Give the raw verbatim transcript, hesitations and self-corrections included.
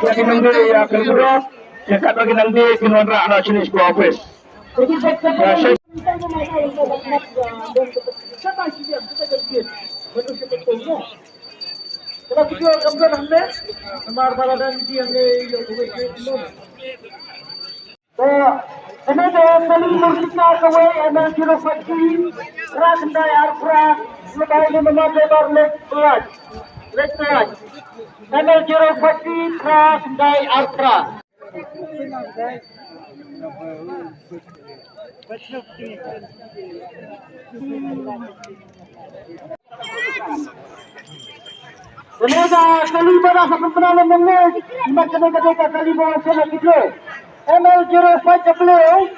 Ïa ki nongdie ïa ka lynti, ïa katba ki nongdie kin wanrah na shane sha office. Te, kane ka kali Mursika kawei, M L zero five three, phra khyndai ar phra, ngi bai ngi mama Debar Lake Pelash, Lake Pelash. M L zero five three, phra khyndai ar phra. Kane ka kali ba da sa pynbna lem mynne, mat kane ka dei ka kali ba wan sha na kidro. M L zero five W.